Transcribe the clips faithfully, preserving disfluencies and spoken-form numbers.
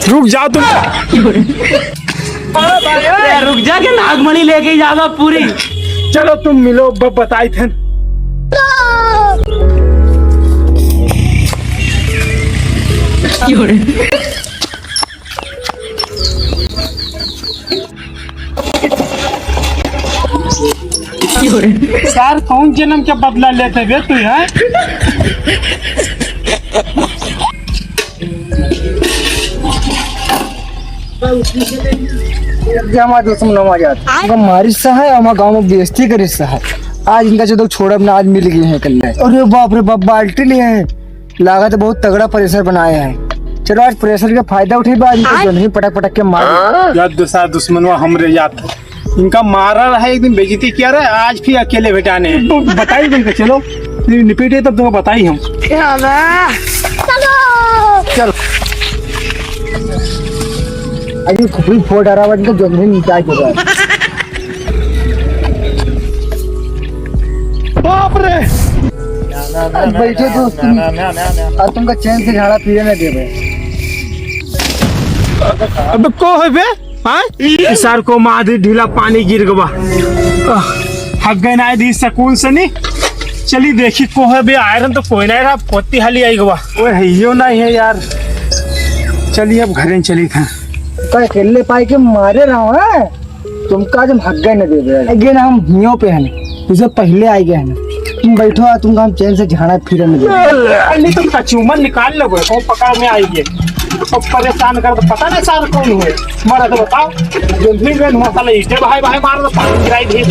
रुक जाओ तुम। ए, रुक जा के नागमणि लेके जावा पूरी। चलो तुम मिलो, ब-, बताई थन। सार, कौन जन्म के बदला लेते बे तू, हैं? ये हमारा दुश्मन हमारे यार। उनका मारिस है, हमारे गाँव में बेइज्जती करिस है। आज इनका जो छोड़ब ना, आज मिल गए हैं कल्ले। अरे बाप रे बाप, बाल्टी लिए हैं। लागत है बहुत तगड़ा pressure बनाए हैं। चलो आज pressure का फायदा उठे बा, आज इनको जो नहीं पटक पटक के मार। यार दूसरा दुश्मनवा हमरे याद है। इनका मारा रहा, एक दिन बेइज्जती किया रहा, आज फिर अकेले भेटाने हैं। तो बताई तुमको, चलो नि-, निपटे तब तुमको बताई हम। चलो। अरे खुपड़ी फोड़ रहा है, इनका जमीन निकाल के रहा है। बाप रे। आज बैठो दोस्त, आज तुमका चैन से झाड़ा फिरे ना देबे। अबे को है बे? हाँ? ई सार को मार दी ढीला, पानी गिर गवा। आह, हग गए ना दी सकून से नहीं। चली देखी को है बे, आयरन तो कोई नहीं रहा, पोती हाली आई गवा। ओए है यो नहीं है यार। चलिए अब घरे चली था। का अकेले पाई के मारे रहो है? तुमका आज हम हग्गे न देबे। अगे ना हम हियों पे हन, तुझे पहले आई गए हन। तुम बैठो, आ तुमका हम चैन से झाड़ा फिरे न देबे। अरे तो कचूमन निकाल लो, कौन पकड़ में आई गए। तो परेशान कर, तो पता ना सार कौन हुए। मारा तो बताओ, जल्दी में मसाला ईटे भाई भाई मार दो, पानी गिराई दी।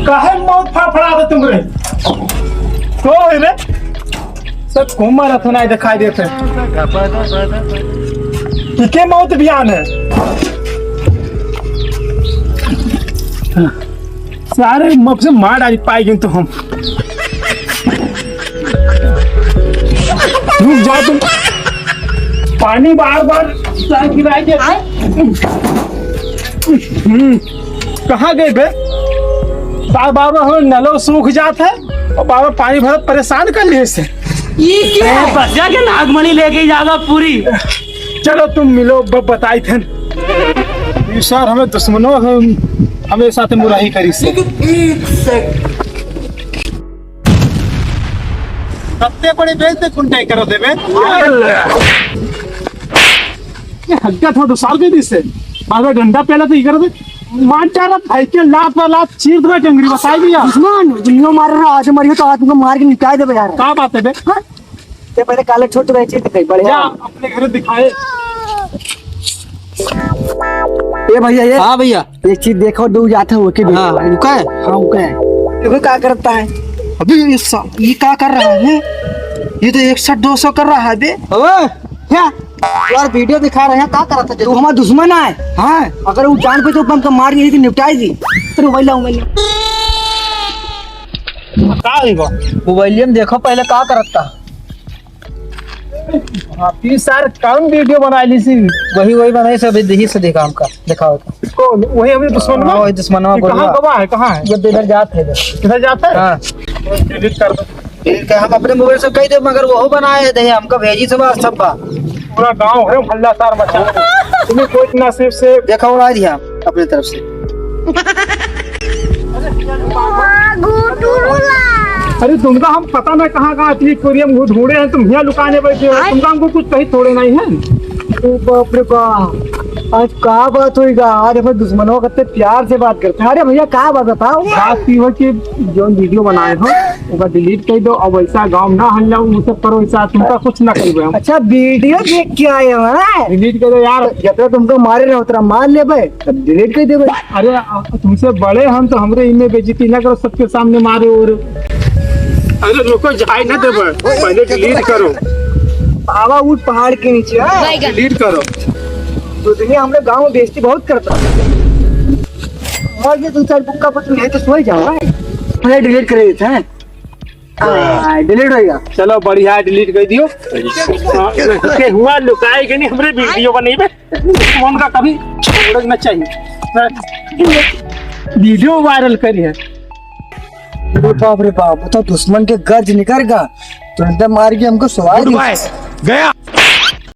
काहे मौत फड़फड़ा दे तुम रे? को है रे? सब घूमा रहत हो, नहीं दिखाई देते। इके मौत बयान है। सारे मब से मार डाली पाई गई तो हम। रुक जाओ तुम। पानी बार बार गिराई दे। हम्म। कहाँ गए बे? बार बार हमें नलो सूख जात है और बार बार पानी भरत परेशान कर लिए से। ये क्या है? बच्चा के नागमणि लेके जावा पूरी। चलो तुम मिलो, ब-, बताई थन। ये सार हमें दुश्मनो हम, हमें साथ मुराही करी से। लेकिन एक सेकंड। कत्ते बड़े बेच दे कुंटाई कर देबे। ये हग्गा था तो साल के दिस से। बाबा डंडा पहला तो इकर दे। मार डाला भाई के लात पर लात चीर दे टंगरी बताई दिया। दुश्मन, दुनिया मार रहा, आज मरियो तो आज तुमको मार के निकाल देबे यार। का बात है बे? हाँ? ते पहले काले छोट रहे चीज दिखाई, बढ़िया। जा, अपने घर दिखाए। ए भैया, ये हाँ भैया। एक चीज देखो, दो जात है, ओके भी। हाँ, उका है? हाँ, उका है। देखो क्या करता है। अभी ये सा-, ये क्या कर रहा है? ये तो एक सौ दो सौ कर रहा है बे। ओए, क्या? यार वीडियो दिखा रहे हैं, क्या कर रहा था? तू हमारा दुश्मन है। हाँ। अगर वो जान पे तो हमको मार यही से निपटाई दी। तेरे मोबाइल लाओ, मोबाइल लाओ। का होई बा? मोबाइल में देखो पहले क्या करता। आप ई सार कौन वीडियो बनाई ली सी? वही, वही बनाई से, अभी यही से देखा हमका, दिखाओ। कौन? वही अभी दुश्मनवा? हाँ, वही दुश्मनवा ये बोल कहाँ रहा। गवा है, कहाँ है? ये तो इधर जात है, इधर। इधर जाता है? हाँ। डिलीट कर दो। ठीक है, हम अपने मोबाइल से कही दे, मगर वो बनाए दे, हमका भेजी सब, सब बा। पूरा गांव है हल्ला सार मचा। तुम्हें कोई नसीब से देखा उड़ा दिया अपने तरफ से। अरे तुमका हम पता ना कहाँ कहाँ इतनी कोरियम ढूंढे हैं, तुम यहाँ लुकाने बैठे हो। तुमका हमको कुछ कही थोड़े नहीं है। ओ बाप रे बाप, आज का बात होइगा? आज हमें दुश्मनों करते प्यार से बात करते हैं। अरे भैया का बात बताओ? बात की हो कि जो वीडियो बनाए हो ओका डिलीट कर दो, अब ऐसा गाँव ना हल्ला, वो सब करो, ऐसा तुमका कुछ ना कही हम। अच्छा वीडियो देख के आए हो, हैं? डिलीट कर दो यार। जितना तुमको मारे रहे उतना मार लेबे, तब डिलीट कर देबे। अरे, आ, तुमसे बड़े हम तो हमरे इमे बेइज्जती ना करो, सबके सामने मारे और। अरे रुको, जाए ना देबे, पहले डिलीट करो। बाबा उठ पहाड़ के नीचे, हाँ? डिलीट करो। तो दुनिया हमरे गाँव में बेइज्जती बहुत करता है। और ये दो चार बुक्का पर तुम यहीं तो सोए जाओ, हाँ? पहले डिलीट कर देते हैं। हाँ, डिलीट होइगा। चलो बढ़िया, डिलीट कर दियो। हाँ, के हुआ लुकाए के नहीं हमरे वीडियो बनाइबे। मन का कभी छोड़े ना चाहिए। वीडियो वायरल करी है। अरे बाप रे बाप, वो तो दुश्मन के गर्ज निकल गा, तुरंत मार के हमको सुवार गुड दी। बाय, गया।